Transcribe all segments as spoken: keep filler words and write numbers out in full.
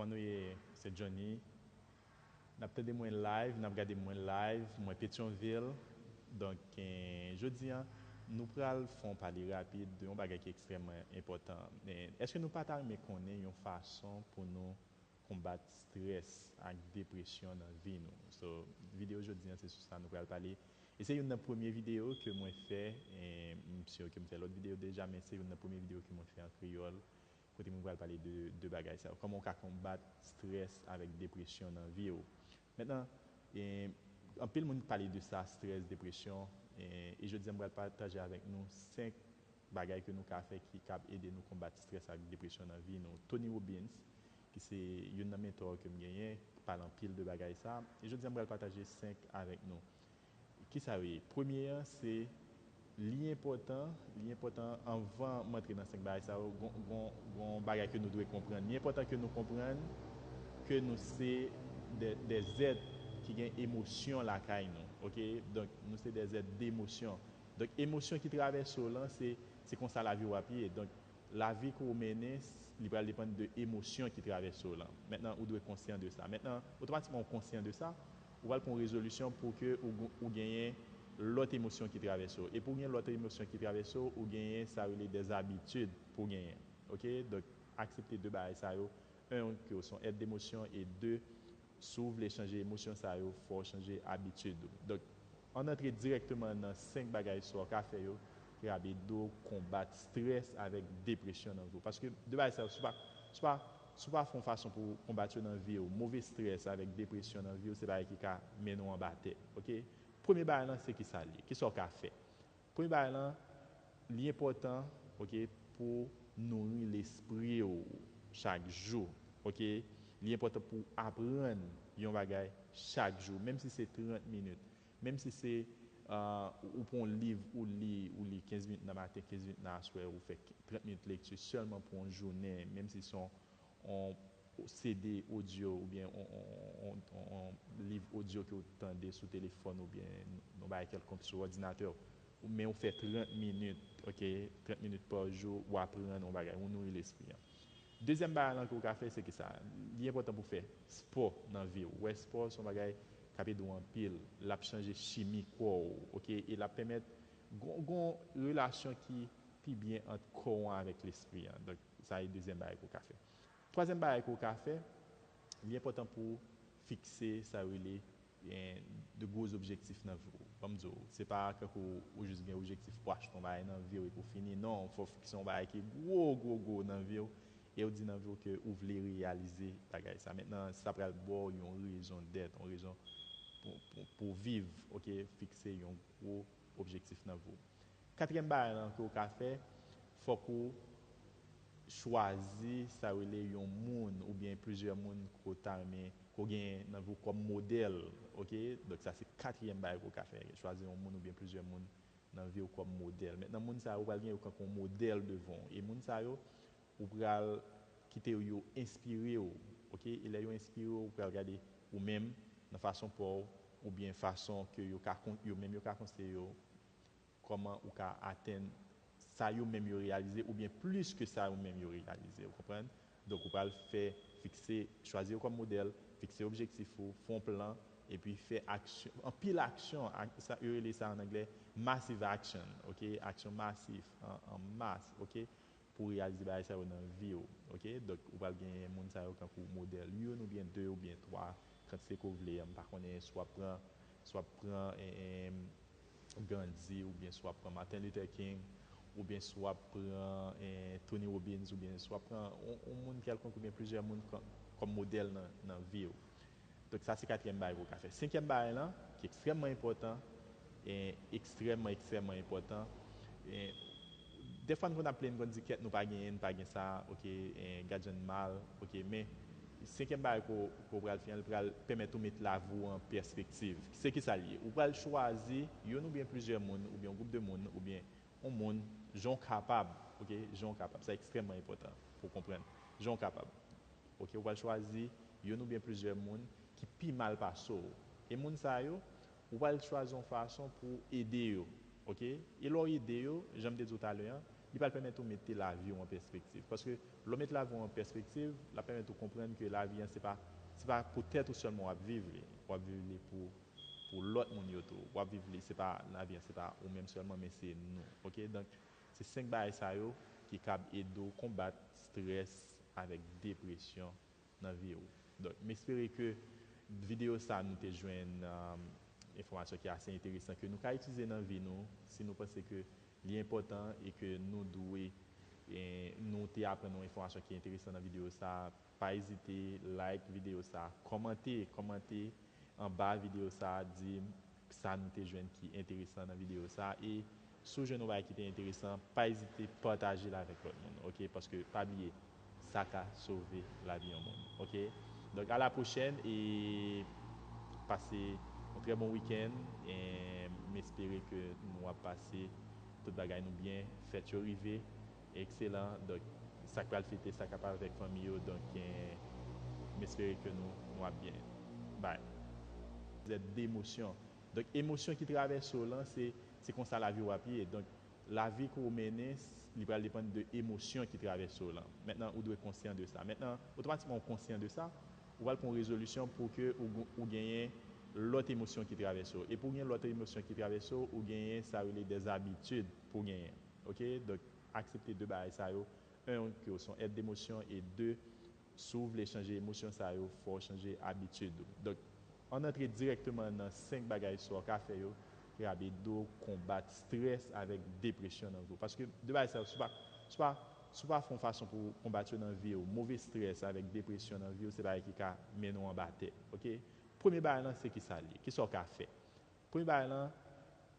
Kòman nou ye? Se Johnny. N ap tande mwen live, n ap gade mwen live, mwen Petyonvil. Donk, eh, jodi a, nou pral fè yon pale rapid de yon bagay ki ekstrèmman enpòtan. Eh, èske nou pa ta renmen konnen yon fason pou nou konbat strès ak depresyon nan vi nou? So, videyo jodi a, se sou sa nou pral pale. E se youn nan premye videyo ke mwen fè, eh, m si ke m fè lòt videyo deja, men se youn nan premye videyo ke mwen fè an kreyòl, kote mwen pral pale de, de bagay sa yo. Kòman w ka konbat strès avèk depresyon nan vi w? Mentnan, eh, anpil moun pale de sa, strès, depresyon, eh, e jodi a m pral pataje avèk nou senk bagay ke nou ka fè ki kab ede nou konbat strès ak depresyon nan vi nou. Tony Robbins, ki se youn nan mentò ke m genyen, pale anpil de bagay sa. E jodi a m pral pataje senk avèk nou. Kisa yo ye? Premye an, se li enpòtan, li enpòtan anvan m antre nan senk bagay sa yo, gon, gon, gon bagay ke nou dwe konprann. Li enpòtan ke nou konprann ke nou se de, de zèt ki gen emosyon lakay nou, oke? Donk, nou se de zèt demosyon. Donk, emosyon ki travèse w lan, se, se konsa lavi w ap ye. Donk, lavi ke w mennen, li pral depann de emosyon ki travèse w lan. Mentnan, ou dwe konsyan de sa. Mentnan, otomatikman ou konsyan de sa, ou pral pran yon rezolisyon pou ke ou, ou genyen lòt emosyon ki travèse w. E pou w gen lòt emosyon ki travèse w, ou genyen sa rele de zabitid pou w genyen. Oke? Donk, aksepte de bagay sa yo. Yon, ke w se yon èt demosyon, e de, si w vle chanje emosyon sa yo, fò w chanje abitid ou. Donk, ann antre dirèkteman nan senk bagay sa w ka fè yo, ki kab ede w konbat strès avèk depresyon nan vi w. Paske de bagay sa yo, si w pa, si w pa, si w pa fè yon fason pou w konbat yo nan vi w, move strès avèk depresyon nan vi w, se bagay ki ka mennen w anba tè. Oke? Premye bagay lan, se kisa l ye? Kisa w ka fè? Premye bagay lan, li enpòtan, oke, pou nouri lespri w chak jou, oke? Li enpòtan pou w aprann yon bagay chak jou, menm si se trant minit, menm si se, ah, ou pran yon liv, ou li, ou li kenz minit nan maten, kenz minit nan aswè, ou fè trant minit lekti sèlman pou yon jounen, menm si se yon, yon C D odyo oubyen yon, yon, yon, yon, yon liv odyo ke w tande sou telefòn oubyen yon bagay kèlkonk sou òdinatè w, men ou fè trant minit, oke, trant minit pa jou, w aprann yon bagay, ou nouri lespri an. Dezyèm bagay lan ke w ka fè, se ki sa? Li enpòtan pou w fè spò nan vi w. Ou wè, spò se yon bagay k ap ede w anpil. L ap chanje chimi kò w, oke? E l ap pèmèt gon, gon relasyon ki pi byen ant kò w an avèk lespri an. Donk, sa e dezyèm bagay ke w ka fè. Twazyèm bagay ke w ka fè, li enpòtan pou w fikse sa yo rele, eh, de gwo objektif nan vi w. Ban m di w, se pa kankou ou jis gen objektif pou w achte yon bagay nan vi w epi w fini. Non, fò w fikse yon bagay ki gwo, gwo, gwo nan vi w. E w di nan vi w ke ou vle reyalize bagay sa. Mentnan, sa pral ba w yon rezon dèt, yon rezon pou, pou, pou w viv, oke? Fikse yon gwo objektif nan vi w. Katriyèm bagay lan ke w ka fè, fòk ou chwazi sa yo rele yon moun oubyen plizyè moun ke w ta renmen, ke w genyen nan vi w kòm modèl, oke? Donk, sa se katriyèm bagay ke w ka fè, chwazi yon moun oubyen plizyè moun nan vi w kòm modèl. Mentnan, moun sa yo, ou pral gen yo kankou yon modèl devan w. E moun sa yo, ou pral kite yo enspire w, oke? E lè yo enspire w, ou pral gade ou menm, nan fason pa w, oubyen fason ke yo ka kon-, yo menm yo ka konseye w, kòman ou ka atenn sa yo menm yo reyalize, oubyen plis ke sa yo menm yo reyalize, ou konprann? Donk, ou pral fè, fikse, chwazi yo kòm modèl, fikse objektif ou, fè yon plan, epi fè aksyon, anpil aksyon, ak-, sa, yo rele sa an anglè massive action, oke? Aksyon masif, an, an mas, oke? Pou w reyalize bagay sa yo nan vi w, oke? Donk, ou pral gen moun sa yo kankou modèl, youn oubyen de oubyen twa, kantite ke w vle an, m pa konnen si w ap pran, si w ap pran, eh, eh, Gandhi, oubyen si w ap pran Martin Luther King, oubyen si w ap pran, eh, Tony Robbins, oubyen si w ap pran yon, yon moun kèlkonk, oubyen plizyè moun kò-, kòm modèl nan, nan vi w. Donk, sa se katriyèm bagay ke w ka fè. Senkyèm bagay lan, ki ekstrèmman enpòtan, e ekstrèmman, ekstrèmman enpòtan, e dèfwa n konn ap plenn, n konn di, "Kèt, nou pa genyen, n pa gen sa, oke, e gad jan n mal, oke," men senkyèm bagay ke w, ke w pral fè an, li pral pèmèt ou met lavi w an pèspektiv. Se ki sa l ye? Ou pral chwazi youn oubyen plizyè moun, oubyen yon gwoup de moun, oubyen yon moun, jan w kapab, oke, jan w kapab. Sa ekstrèmman enpòtan pou w konprann. Jan w kapab. Oke, ou pral chwazi youn oubyen plizyè moun ki pi mal pase w. E moun sa yo, ou pral chwazi yon fason pou w ede yo. Oke? E lè w ede yo, jan m te di w talè an, Li pral pèmèt ou mete lavi w an pèspektiv. Paske lè w met lavi w an pèspektiv, l ap pèmèt ou konprann ke lavi an se pa, se pa pou tèt ou sèlman w ap viv li. W ap viv li pou, pou lòt moun yo tou. W ap viv li, se pa, lavi an se pa ou menm sèlman, men se nou. Oke? Donk, se senk bagay sa yo ki kab ede w konbat strès avèk depresyon nan vi w. Donk, m espere ke videyo sa nou te jwenn, um, enfòmasyon ki ase enteresan ke nou ka itilize nan vi nou si nou panse ke li enpòtan e ke nou dwe, e, nou te aprann yon enfòmasyon ki enteresan nan videyo sa, pa ezite like videyo sa, kòmante, kòmante anba videyo sa, di sa nou te jwenn ki enteresan nan videyo sa, e si w jwenn yon bagay ki te enteresan, pa ezite pataje l avèk lòt moun, oke? Paske pa bliye, sa ka sove lavi yon moun, oke? Donk, a la pwochèn e pase yon trè bon wikenn, e m espere ke nou ap pase tout bagay nou byen, fèt yo rive, ekselan. Donk, sa k pral fete, sa k ap avèk fanmi yo, donk, e, m espere ke nou, nou ap byen. Bay. Zèt demosyon. Donk, emosyon ki travèse w lan, se, se konsa lavi w ap ye. Donk, lavi ke w mennen, s-, li pral depann de emosyon ki travèse w lan. Mentnan, ou dwe konsyan de sa. Mentnan, otomatikman ou konsyan de sa, ou pral pran yon rezolisyon pou ke ou, ou genyen lòt emosyon ki travèse w. E pou w gen lòt emosyon ki travèse w, ou genyen sa yo rele des habitudes pou w genyen. Oke? Donk, aksepte de bagay sa yo. En, ke w se yon èt demosyon, e de, si w vle chanje emosyon sa yo, fò w chanje abitid ou. Donk, ann antre dirèkteman nan senk bagay sa w ka fè yo, ki ap ede w konbat strès avèk depresyon nan vi w. Paske de bagay sa yo, si w pa, si w pa, si w pa fè yon fason pou w konbat yo nan vi w, move strès avèk depresyon nan vi w, se bagay ki ka mennen w anba tè. Oke? Premye bagay lan, se kisa l ye? Kisa w ka fè? Premye bagay lan,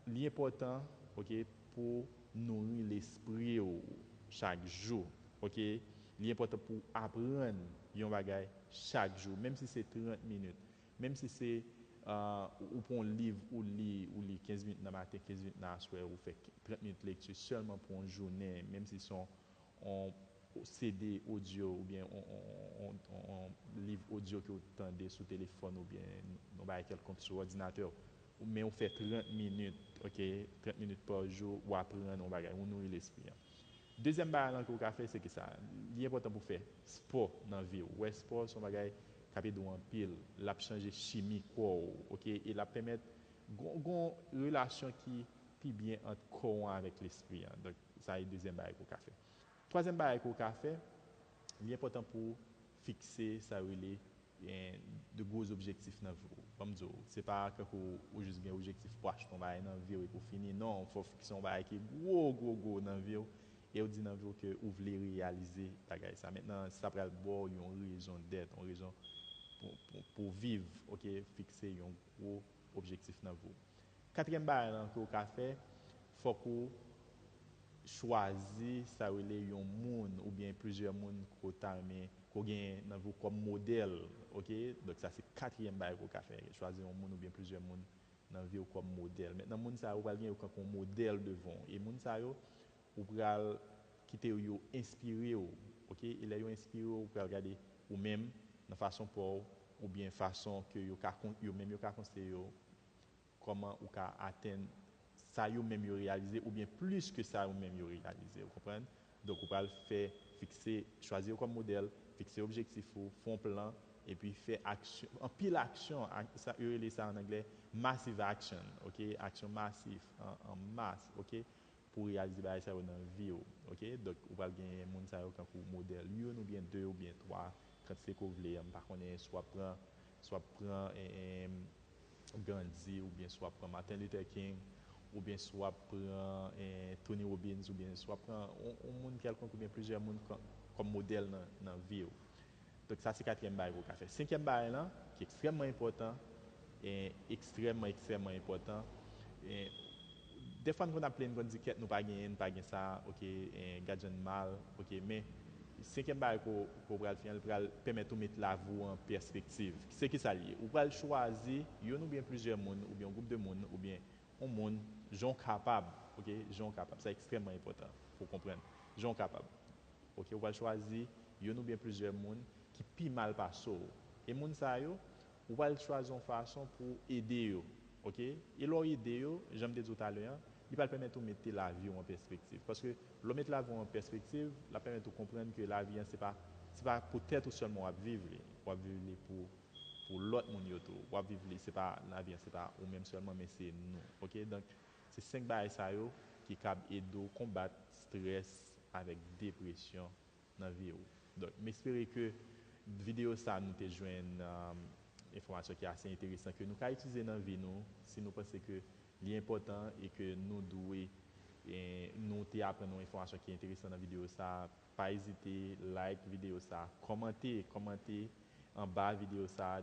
li enpòtan, oke, pou nouri lespri w chak jou, oke? Li enpòtan pou w aprann yon bagay chak jou, menm si se trant minit, menm si se, ah, ou pran yon liv, ou li, ou li kenz minit nan maten, kenz minit nan aswè, ou fè trant minit lekti sèlman pou yon jounen, menm si se yon, yon C D odyo oubyen yon, yon, yon, yon, yon liv odyo ke w tande sou telefòn oubyen yon bagay kèlkonk sou òdinatè w, men w fè trant minit, oke, trant minit pa jou, w aprann yon bagay, ou nouri lespri an. Dezyèm bagay lan ke w ka fè, se ki sa? Li enpòtan pou w fè spò nan vi w. Ou wè, spò se yon bagay k ap ede w anpil. L ap chanje chimi kò w, oke? E l ap pèmèt gon, gon relasyon ki pi byen ant kò w an avèk lespri an. Donk, sa e dezyèm bagay ke w ka fè. Twazyèm bagay ke w ka fè, li enpòtan pou w fikse sa yo rele, eh, de gwo objektif nan vi w. Ban m di w, se pa kankou ou jis gen objektif pou w achte yon bagay nan vi w epi w fini. Non, fò w fikse yon bagay ki gwo, gwo, gwo nan vi w. E w di nan vi w ke ou vle reyalize bagay sa. Mentnan, sa pral ba w yon rezon dèt, yon rezon pou, pou, pou w viv, oke? Fikse yon gwo objektif nan vi w. Katriyèm bagay lan ke w ka fè, fòk ou chwazi sa yo rele yon moun oubyen plizyè moun ke w ta renmen, ke w genyen nan vi w kòm modèl, oke? Donk, sa se katriyèm bagay ke w ka fè, chwazi yon moun oubyen plizyè moun nan vi w kòm modèl. Mentnan, moun sa yo, ou pral gen yo kankou yon modèl devan w. E moun sa yo, ou pral kite yo enspire w, oke? E lè yo enspire w, ou pral gade ou menm, nan fason pa w, oubyen fason ke yo ka kon-, yo menm yo ka konsidere yo, kòman ou ka atenn sa yo menm yo reyalize, oubyen plis ke sa yo menm yo reyalize, ou konprann? Donk, ou pral fè, fikse, chwazi yo kòm modèl, fikse objektif ou, fè yon plan, epi fè aksyon, anpil aksyon, ak-, sa, yo rele sa an anglè massive action, oke? Aksyon masif, an, an mas, oke? Pou w reyalize bagay sa yo nan vi w, oke? Donk, ou pral gen moun sa yo kankou modèl, youn oubyen de oubyen twa, kantite ke w vle an, m pa konnen si w ap pran, si w ap pran, en, en, Gandhi, oubyen si w ap pran Martin Luther King, oubyen si w ap pran, eh, Tony Robbins, oubyen si w ap pran yon, yon moun kèlkonk, oubyen plizyè moun kò-, kòm modèl nan, nan vi w. Donk, sa se katriyèm bagay ke w ka fè. Senkyèm bagay lan, ki ekstrèmman enpòtan, eh, ekstrèmman, ekstrèmman enpòtan, eh, dèfwa n konn ap plenn, n konn di kèt nou pa genyen, n pa gen sa, oke, eh, gad jan n mal, oke, men senkyèm bagay ke w, ke w pral fè an, li pral pèmèt ou met lavi w an pèspektiv. Se ki sa l ye? Ou pral chwazi youn oubyen plizyè moun, oubyen yon gwoup de moun, oubyen yon moun, jan w kapab, oke, jan w kapab. Sa ekstrèmman enpòtan pou w konprann. Jan w kapab. Oke, ou pral chwazi youn oubyen plizyè moun ki pi mal pase w. E moun sa yo, ou pral chwazi yon fason pou w ede yo. Oke? E lè w ede yo, jan m te di w talè an, li pral pèmèt ou mete lavi w an pèspektiv. Paske lè w met lavi w an pèspektiv, l ap pèmèt ou konprann ke lavi an se pa, se pa pou tèt ou sèlman w ap viv li. W ap viv li pou, pou lòt moun yo tou. W ap viv li, se pa, lavi an se pa ou menm sèlman, men se nou. Oke? Donk, se senk bagay sa yo ki kab ede w konbat strès avèk depresyon nan vi w. Donk, m espere ke videyo sa nou te jwenn um, enfòmasyon ki ase enteresan ke nou ka itilize nan vi nou si nou panse ke li enpòtan e ke nou dwe e nou te aprann yon enfòmasyon ki enteresan nan videyo sa, pa ezite like videyo sa, kòmante, kòmante anba videyo sa,